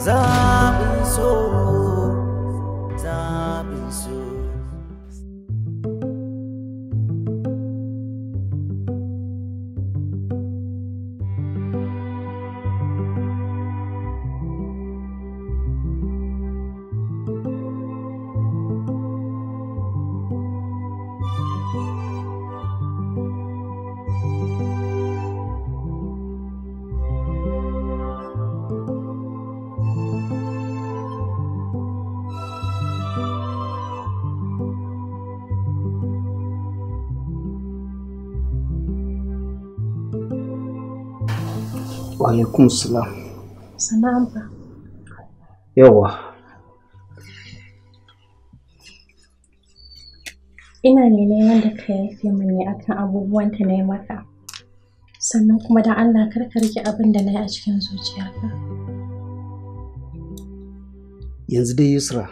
Zaɓin so, zaɓin so. Alaikum salam. Sana'an fa. Yawa. Ina neman da ka yafe min ne akan abubuwan ta na yi maka. Sannan kuma dan Allah kar ka rike abin da na yi a cikin zuciyarka. Yanzu dai Yusra,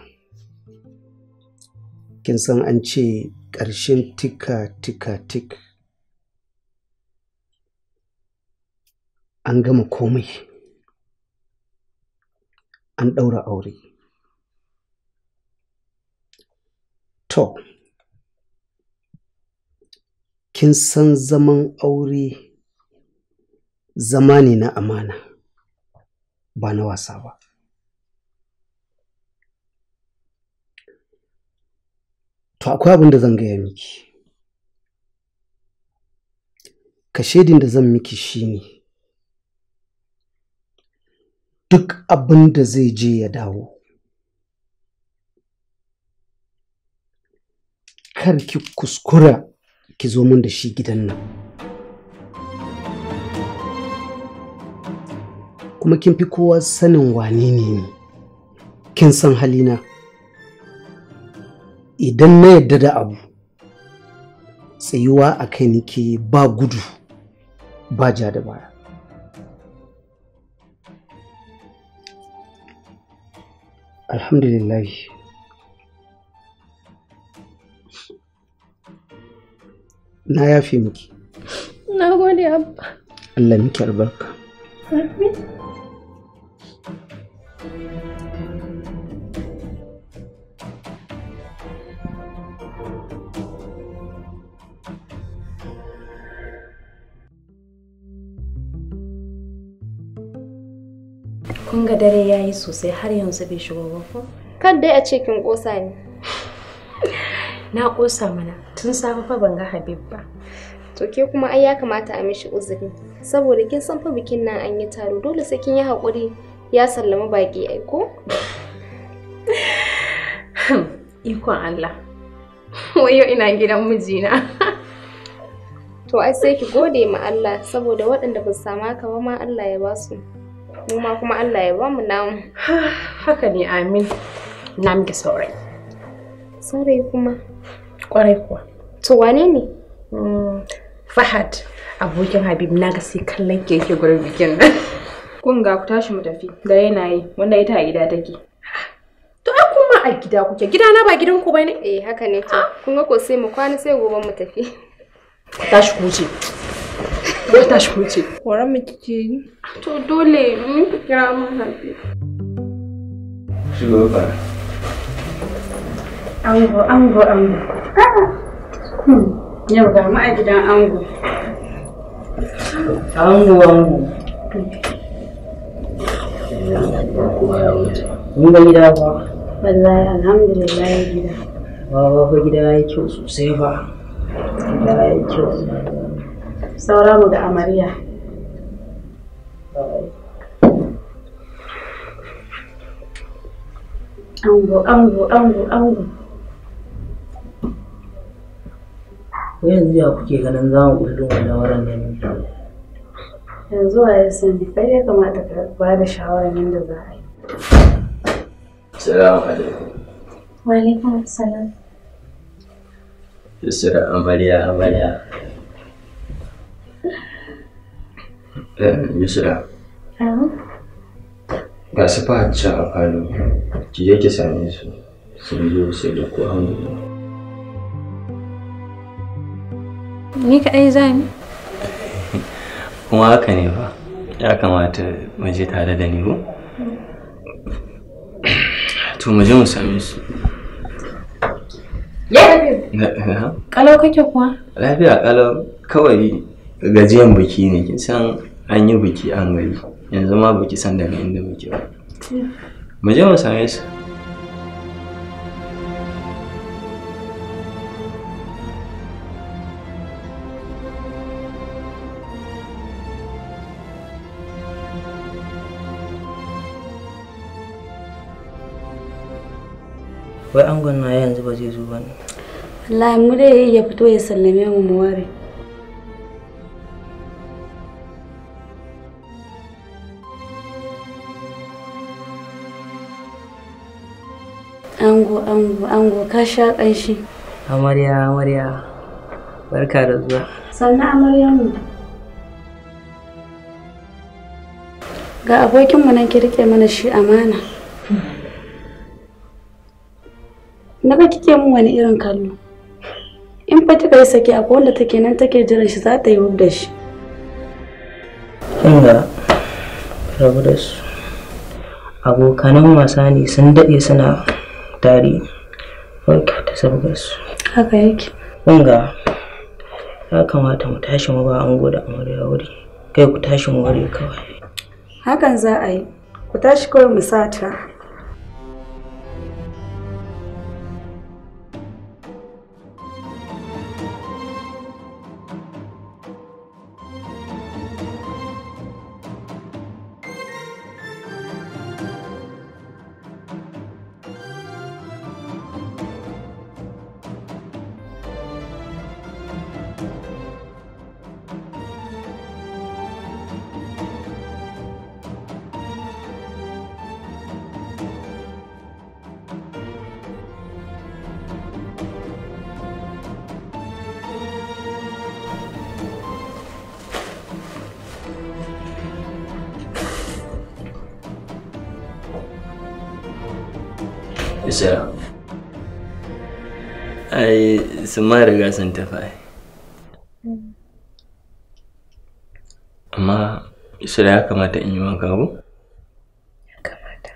kin san an ce ƙarshen tika tika tik. An gama komai, an ɗaura aure. To, kin san zaman aure zama ne na amana, ba na wasa ba. To, akwai abin da zan gaya miki. Kashedin da zan miki shine, duk abin da zai je ya dawo, kar ki kuskura ki zo min da shi gidan nan. Kuma kin fi kowa sanin wane ne ni, kin san halina. Idan na yarda da abu, tsayuwa a kai nake, ba gudu ba ja da baya. Alhamdulillah. Na yafe miki. Na gode Abba. Allah miki albarka. Amin. Kun ga dare ya yi sosai har yanzu bai shigo ba ko? Kan dai a ce kin kosa ne. Na kosa mana tun safe fa ban ga Habib ba. To ke kuma ai ya kamata a mishi uzuri saboda kin san fa bikin nan an yi taro, dole sai kin yi hakuri ya sallama baki ai ko? Ikon Allah. Wayo ina gidan mijina. To ai sai ki gode ma Allah saboda waɗanda ba su samu haka ba ma Allah ya ba su. Mu ma kuma Allah ya ba mu namu. Haka ne, amin. Na miki saurayi. Saurayi kuma? Kwarai kuwa. To wane ne? Fahad, abokin Habib, na ga sai kallon keke gurin bikin nan. Kun ga ku tashi mu tafi. Dare na yi, wanda ita a gida take. To ai kuma a gida kuke. Gida na ba gidanku bane? Eh haka ne to. Kun ga ko sai mu kwana sai gobe mu tafi. Ku tashi ku wuce. Ku tashi ku wuce. Horon mu kike yi? To dole mun kira mun Habib. Shigo ba. Ango, ango, ango. Yau ga mu a gidan ango. Ango, ango. Mun ga gida ba. Wallahi alhamdulillah gida. Ba fa gida yayi kyau sosai ba. Gida yayi kyau. Saura mu ga amarya. Ango, ango, ango, ango. Ko yanzu ya kuke ganin za mu ƙullo wa lawaran nan ne? Yanzu wa ya sani, kai ya kamata ka ba da shawarar yadda za a yi. Salamu alaikum. Wa alaikum salam. Yusra amarya amarya. Yusra. Ga su Fahad can a falo, ki je ki same su, sun zo sai da ku ango. Ni kaɗai za ni? Kuma haka ne fa, ya kamata mu je tare da ni ko? To mu je mu same su. Ya Kalau kake kuwa? Lafiya kalau, kawai gajiyan biki ne, kin san an yi biki an gari. Yanzu ma biki san daga inda muke ba. Mu je mu same su. Wai angon na yanzu ba zai zo ba ne. Wallahi mu dai ya fito ya sallame mu mu ware. Ango, ango, ango, ka sha ƙanshi. Amarya, amarya, barka da zuwa. Sannan amaryanmu. Ga abokinmu nan ki rike mana shi amana. Na ga kike mun wani irin kallo. In fa kika yi saki akwai wanda take nan take jiran shi za ta yi wub da shi. Kin ga rabu da su. Abokanan wasa ne sun daɗe suna tare. Wanke ta sabgar su. Haka yake. Kun ga ya kamata mu tashi mu ba ango da amarya wuri. Kai ku tashi mu ware kawai. Hakan za a yi. Ku tashi kawai mu sata. Isra. Ai, sun ma riga sun tafi ai. Amma Isra ya kamata in yi wanka ko? Ya kamata.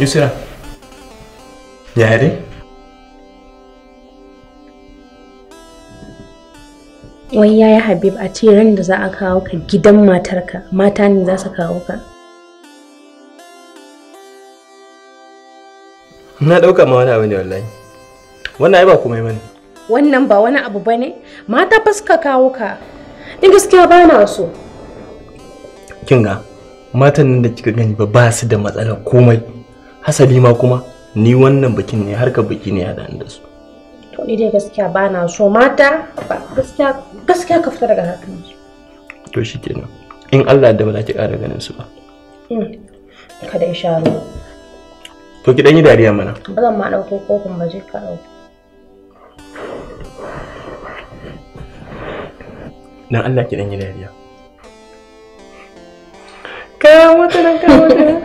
Yusra, ya dai? Wai yaya Habib a ce ran da za a kawo ka gidan matarka, mata ne za su kawo ka. Na ɗauka ma wani abu ne wallahi. Wannan ai ba komai bane. Wannan ba wani abu bane, mata fa suka kawo ka. Ni gaskiya ba na so. Kin ga matan nan da kika gani ba su da matsalar komai. Hasali ma kuma ni wannan bikin ne harkar biki ne ya da su. To ni dai gaskiya ba na so mata ba gaskiya gaskiya ka fita daga harkar su. To shikenan. In Allah da ba za ki ƙara ganin su ba. Kada insha Allah. To ki dan yi dariya mana. Ba zan ma ɗauko kofin ba je ka ɗauko. Dan Allah ki dan yi dariya. Ka wata nan ka wata nan.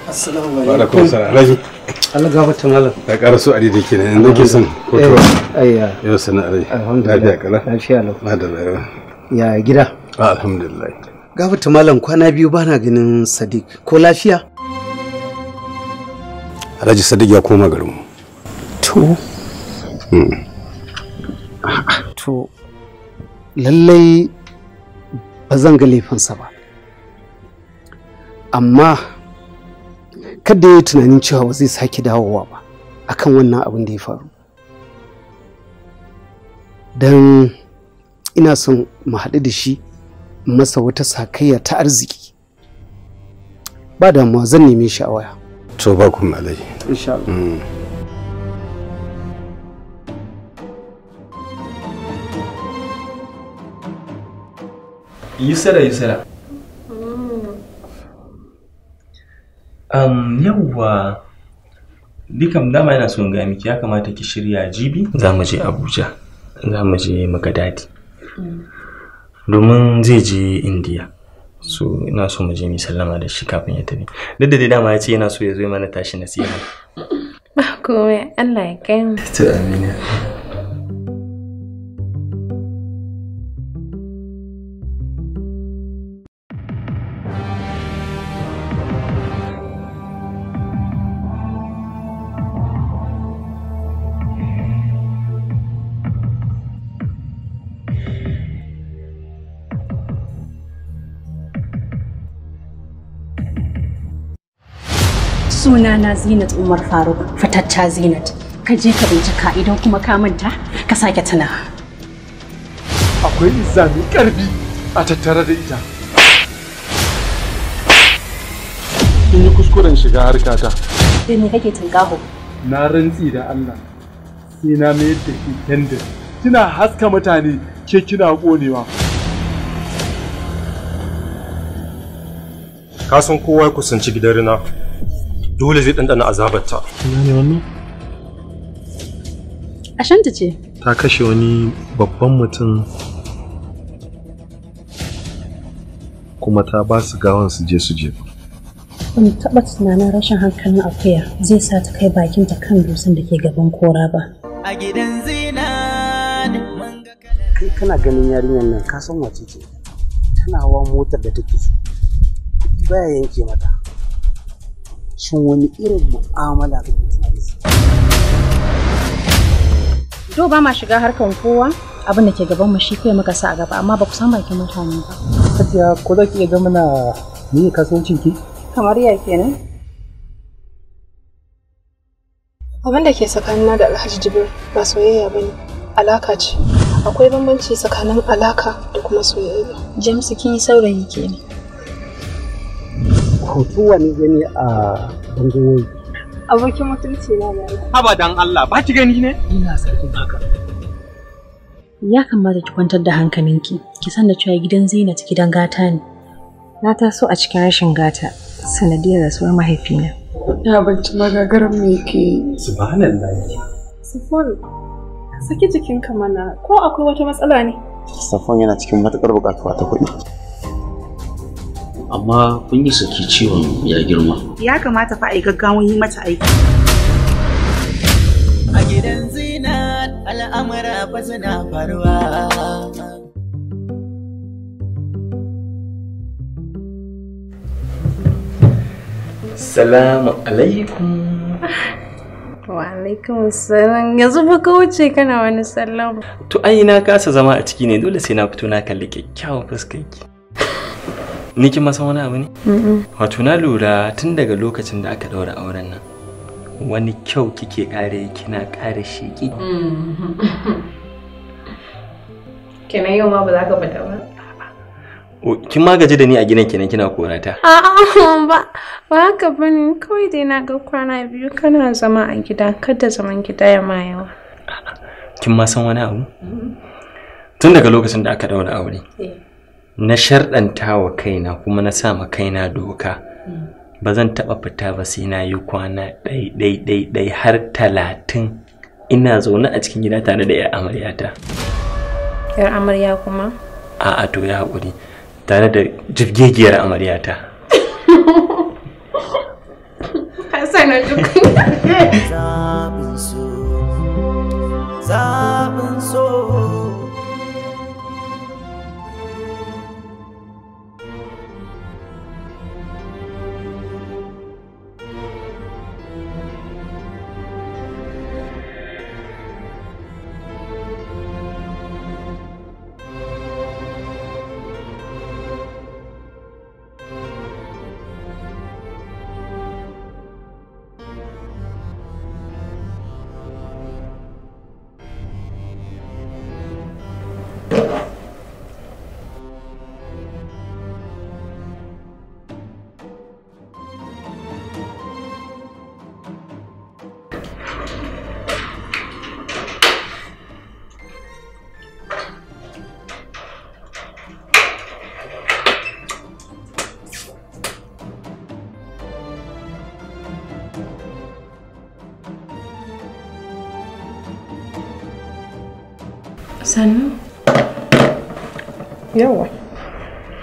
Assalamu alaikum. Alhaji. Allah gafarta malam. Ya ƙara so a daidai kenan yanzu ke son kotuwa. Ayya. Yau sana Alhaji. Alhamdulillah. Lafiya kala. Lafiya lau. Madalla yau. Ya gida. Alhamdulillah. Gafarta malam kwana biyu bana ganin Sadiq. Ko lafiya? Alhaji Sadiq ya koma garinmu. To. To lallai ba zan ga laifinsa ba. Amma kada ya yi tunanin cewa ba zai sake dawowa ba akan wannan abin da ya faru. Don ina son mu haɗu da shi masa wata sakayya ta arziki. Ba damuwa zan neme shi a waya. To ba kuma Alhaji. Insha Allah. Yusra Yusra. Yawwa Dukkan dama ina son ga miki ya kamata ki shirya jibi. Za mu je Abuja. Za mu je Magadadi. Domin zai je India. So ina so mu je mu sallama da shi kafin ya tafi. Duk da dai dama ya ce yana so ya zo mana tashi nasiha. Ba komai, Allah ya kai mu. To amina. Sunana Zinat Umar Faruk, fitacca Zinat. Ka je ka bincika idan kuma ka manta ka sake tuna. Akwai izza mai karfi a tattare da ita. Kin yi kuskuren shiga harkata. Da me kake tunƙaho? Na rantsi da Allah sai na mayar da ke kendir. Kina haska mutane ke kina konewa. Ka san kowa ya kusanci gidan rina. Dole zai ɗanɗana azabarta. Ina ne wannan? Ashanta ce. Ta kashe wani babban mutum kuma ta ba su gawan su je su jefa. Ban taɓa tunanin rashin hankalin akuya zai sa ta kai bakinta kan dusan da ke gaban kora ba. A gidan Zinat mun ga Kai kana ganin yarinyar nan ka san wace ce. Tana hawa motar da take so. Kuɗi baya yanke mata. Shin wani irin mu'amala kake tunani? Do ba ma shiga harkan kowa, abin da ke gaban mu shi kai muka sa a gaba amma ba ku san bakin mutane ba. Hajiya ko za ki iya gama na meye kasuwancin ki? Kamar ya kenan? Abin da ke tsakanina da Alhaji Jibril ba soyayya ba ne, alaka ce. Akwai bambanci tsakanin alaka da kuma soyayya. James kin yi saurayi kenan. Hoto wani gani a bangon wani. Abokin mutunci na da Haba dan Allah, ba ki gani ne? Ina sarkin haka. Ya kamata ki kwantar da hankalinki, ki san da cewa gidan Zinat gidan gata ne. Na taso a cikin rashin gata sanadiyar rasuwar mahaifina. Ya banci magagaran me yake. Subhanallah. Safwan, ka saki jikinka mana ko akwai wata matsala ne? Safwan yana cikin matuƙar buƙatuwa ta kuɗi. Amma kun yi saki ciwon ya girma. Ya kamata fa a yi gaggawan yi mata aiki. A gidan Zinat al'amura fa suna faruwa. Salamu alaikum. Wa alaikum salam. Yanzu fa ka wuce kana wani sallama. To ai na kasa zama a ciki ne dole sai na fito na kalli kyakkyawan fuskarki. Ni kin ma san wani abu ne? Wato na lura tun daga lokacin da aka daura auren nan wani kyau kike kare kina kare sheki. Kenan yau ma ba za ka fita ba. Kin ma gaji da ni a gidan kenan kina korata. A'a ba ba haka bane kawai dai na ga kwana biyu kana zama a gida kada zaman gida ya ma yawa. Kin ma san wani abu? Tun daga lokacin da aka daura aure. Na sharɗanta wa kaina kuma na sa ma kaina doka. Ba zan taɓa fita ba sai na yi kwana ɗai ɗai ɗai ɗai har 30 ina zaune a cikin gida tare da 'yar amaryata. 'Yar amarya kuma? A'a to ya haƙuri. Tare da jibgegiyar amaryata. Hassan na Zaɓin so, zaɓin so. Sannu. Yawa.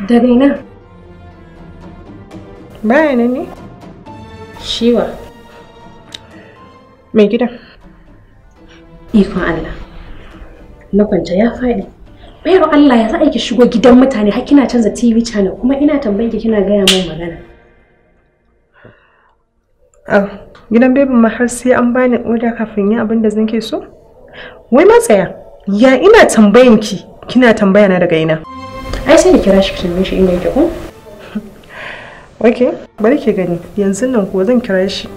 Daga ina? Baya nan ne? Shiwa. Mai gida. Ikon Allah. Na kwance ya faɗi. Bayar Allah ya za a ki shigo gidan mutane har kina canza TV channel kuma ina tambayin ki kina gaya min magana. Ah, gidan bebin ma har sai an bani oda kafin yin abin da zan ke so? Wai ma tsaya. Ya ina tambayan ki kina tambaya na daga ina? Ai sai ki kira shi ki tambaye shi inda yake ko? Okay, bari ki gani. Yanzu nan kuwa zan kira shi.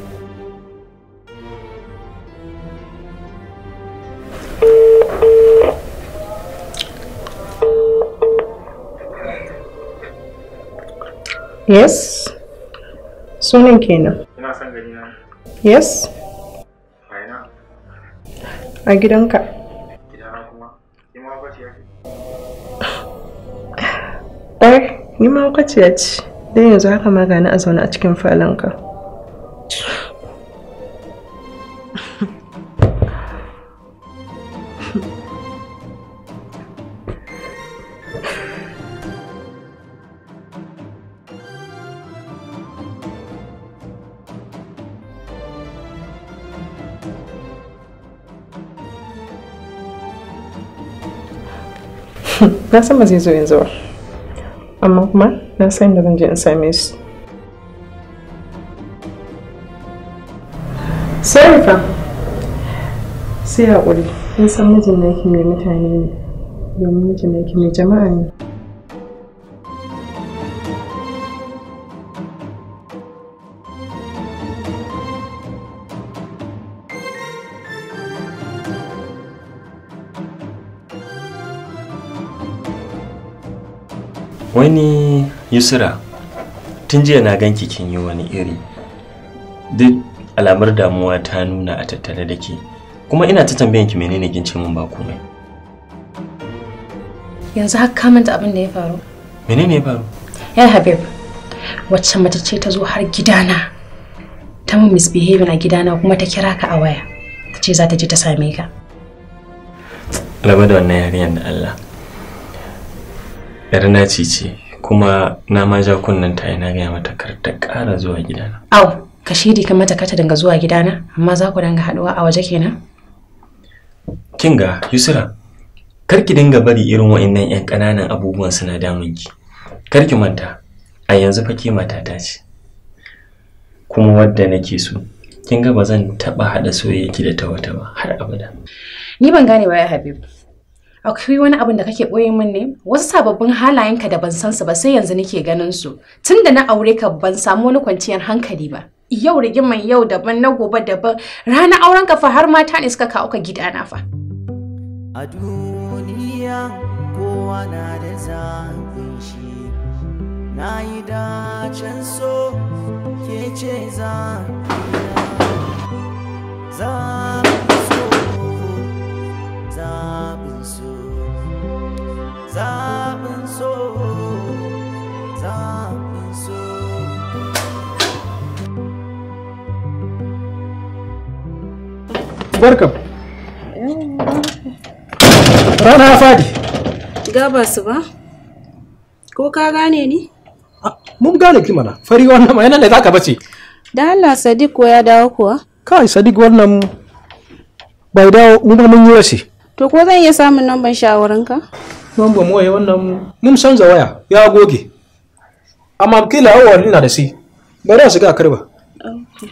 Yes. Sunan kenan. Ina son gani na. Yes. A ina? A gidanka. Gidana kuma. Ni ma ce? Ƙwarai, ni mahaukaciya ce. Don yanzu haka ma gani a zaune a cikin falonka. Na san ba zai zo yanzu ba, amma kuma na san da zan je in same su. Sorry fa, sai haƙuri. Kin san mijin naki mai mutane ne, domin mijin naki mai jama'a ne. Wani Yusra, tun jiya na ganki kin yi wani iri. Duk alamar damuwa ta nuna a tattare da ke. Kuma ina ta tambayan ki menene kin ce mun ba komai. Yanzu har ka manta abin da ya faru. Menene ya faru? Ya Habib, wacce mace ce ta zo har gidana. Ta mun misbehaving a gidana kuma ta kira ka a waya. Ta ce za ta je ta same ka. Raba da wannan yarinyar da Allah. Yar naci ce kuma na ma ja kunnen ta ina gaya mata kar ta ƙara zuwa gidana. Au, ka shiri ka mata kar ta dinga zuwa gidana, amma za ku dinga haɗuwa a waje kenan? Kin ga Yusra, kar ki dinga bari irin wa'annan 'yan ƙananan abubuwan suna damun ki. Kar ki manta, a yanzu fa ke matata ce. Kuma wadda nake so, kin ga ba zan taɓa haɗa soyayya ki da ta wata ba har abada. Ni ban gane ba ya Habib. Akwai wani abin da kake ɓoye min ne? Wasu sababbin halayenka da ban san su ba sai yanzu nake ganin su. Tun da na aure ka ban samu wani kwanciyar hankali ba. Yau rigiman yau daban na gobe daban. Ranar auren ka fa har mata ne suka kawo ka gidana fa. A duniya kowa na da zaɓin shi. Na yi dacen so ke ce zaɓin so, zaɓin so, zaɓin so, zaɓin so. Barkam. Rana ya fadi. Gabas ba? Ko ka gane ni? Mun gane ki mana. Fari wannan ma yana da zaka bace. Da Allah Sadiq ko ya dawo kuwa? Kai Sadiq wannan bai dawo mu ba mun yi rashi. To ko zan iya samun namban shawaranka? Namban mu waye wannan mun canza waya ya goge. Amma kila awal ina da shi. Bari a shiga karba. Okay.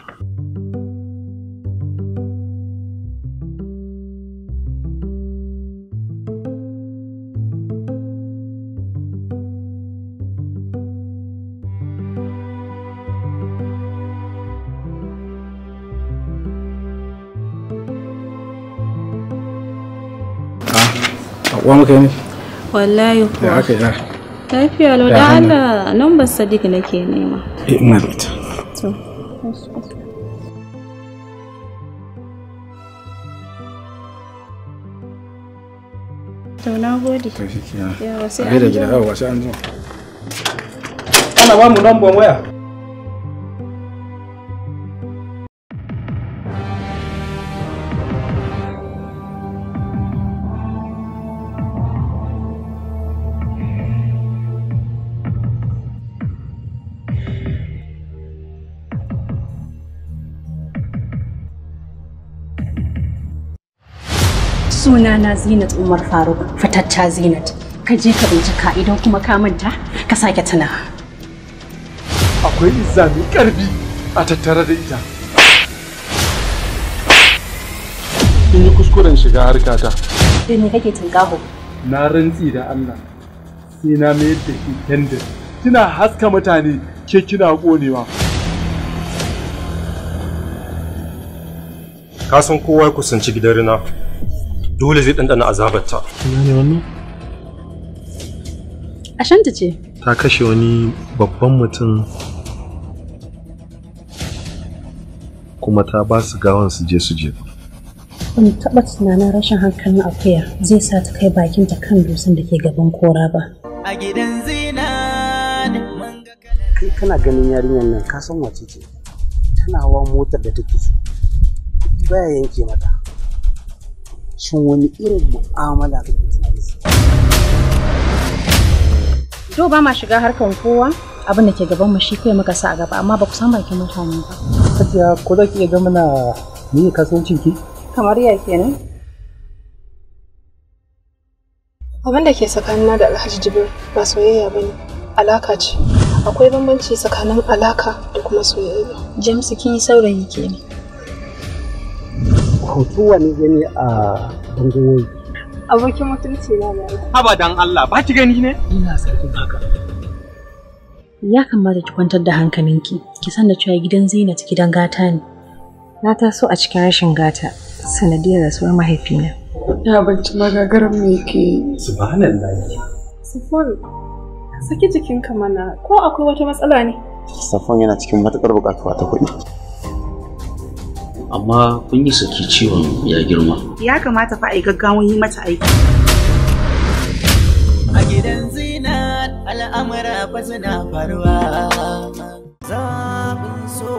Uwa muka yi ne? Wallahi kuwa. Ya aka yi ya? Lafiya lau da Allah nambar Sadiq nake nema. Eh ina da ita. To. To na gode. To shi kenan. Yawa sai A gaida an gida jima. yawa sai an jima. Ana ba mu namban waya. Sunana Zinat Umar Faruk, fitacca Zinat. Ka je ka bincika, idan kuma ka manta ka sake tuna. Akwai izza mai ƙarfi a tattare da ita. Kin yi kuskuren shiga harkata. Da me kake tunƙaho? Na rantsi da Allah sai na mayar da ke kendir. Kina haska mutane, ke kina ƙonewa. Ka san kowa ya kusanci gidan rina dole zai ɗanɗana azabarta. Ina ne wannan? Ashanta ce. Ta kashe wani babban mutum kuma ta ba su gawan su je su jefa. Ban taɓa tunanin rashin hankalin akuya zai sa ta kai bakinta kan dusan da ke gaban kora ba. A gidan Zinat mun ga Kai kana ganin yarinyar nan, ka san wace ce. Tana hawa motar da take so, kuɗi baya yanke mata. Shin wani irin mu'amala kake tunani? To ba ma shiga harkan kowa, abin da ke gaban mu shi kai muka sa a gaba, amma ba ku san bakin mutane ba. Hajiya, ko za ki iya ga mana me kasuwancin ki? Kamar ya kenan? Abin da ke tsakanina da Alhaji Jibril ba soyayya ba ne, alaka ce. Akwai bambanci tsakanin alaka da kuma soyayya. James, kin yi saurayi kenan. Hoto wani gani a bangon wai? Abokin mutunci na ne. Haba dan Allah, ba ki gani ne? Ina sarkin haka. Ya kamata ki kwantar da hankalinki, ki san da cewa gidan Zinat gidan gata ne. Na taso a cikin rashin gata sanadiyar rasuwar mahaifina. Ya abinci magagaran me yake yi. Subhanallah. Safwan, ka saki jikinka mana, ko akwai wata matsala ne? Safwan yana cikin matuƙar buƙatuwa ta kuɗi. Amma kun yi saki, ciwon ya girma. Ya kamata fa a yi gaggawan yi mata aiki. A gidan Zinat al'amura fa suna faruwa. Zaɓin so.